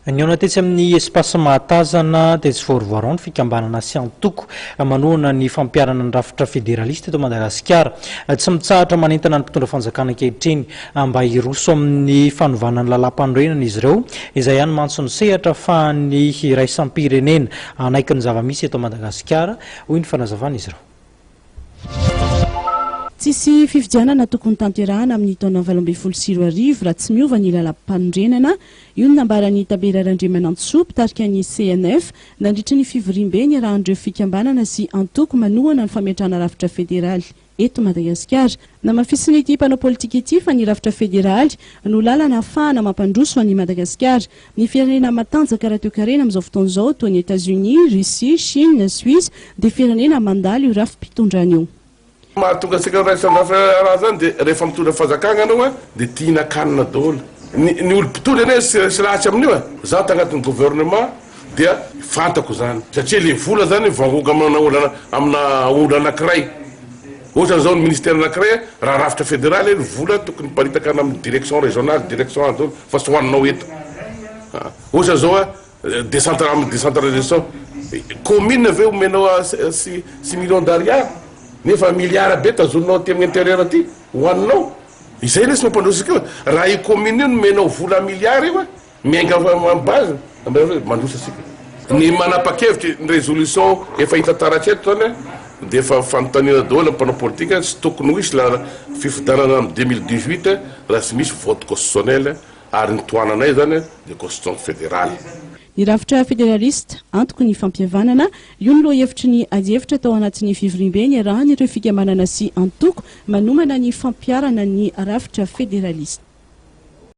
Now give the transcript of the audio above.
Nihaona tetsy amin'ny Espace Mahatazana tetsy Fort-Voiron ny fikambanana sy antoko manohana ny fampiharana ny rafitra federalista eto Madagasikara. Tsy mitsahatra manentana ny mpitondra fanjakana ankehitriny mba hiroso amin'ny fanovana ny lalàmpanorenana izy ireo, izay ihany mantsy no sehatra ahafahan'ny iraisam-pirenena hanaiky ny zava-misy eto Madagasikara, hoy ny fanazavan'izy ireo. Tsisy fifidianana tokony tanterahana amin'ny taona 2018 raha tsy miova ny lalàmpanorenana. Io no nambaran'i Tabera Randriamanantsoa, mpitarika ny CNF, nandritry ny fivoriambe niarahan'ireo fikambanana sy antoko manohana ny fametrahana rafitra federaly eto Madagasikara. Namafisin'ity mpanao politika ity fa ny rafitra federaly no lalana ahafahana mampandroso an'i Madagasikara. Ny firenena matanjaka ara-toekarena amin'izao fotoana izao toa an'i Etats-Unis, Russie, Chine, Suisse dia firenena mandalo io rafi-pitondrana io. Mahatonga antsika raisin-drafy raha zany dia rehefa mitondra fanjakagna anao dia tihinan-kanina daholo. Ny ny olo-mpitondra anie sy sy ratsy amin'io e. Za tagnatin'ny gouvernement dia fantako zany satria le vola zany voangoka amina olana amina olo anakiray. Ohatrany zao ny ministère anakiray raha rafitra federaly ny vola tokony hiparitaka any amin'ny direction régionale, direction any daholo fa tsy hoaninao eto. Ohatrany zao decentra amin'ny décentralisation commune ve omenao 6 millions d'ariary nefa milliard be tazoninao aty amin'ny intérieur aty hoaninao. Izay lesy mampandroso koa raha io commune io nomenao vola milliard io. Miainga avy amin'ny base, mandroso isika. Ny manapa-kevitra, ny résolution efa hita taratra eto zany dia efa fanontaniana daholo ny mpanao politika, tsy tokony ho hisy la fifidianana amin'ny 2018 raha tsy misy vote constitutionnel ary ny tohananay zany dia constitution fédérale. Ny rafitra federalista, antoky ny fampihavanana, io no lohahevitry ny adihevitra tao anatin'ny fivoriambe niarahan'ireo fikambanana sy antoko manomana ny fampiharana ny rafitra federalista.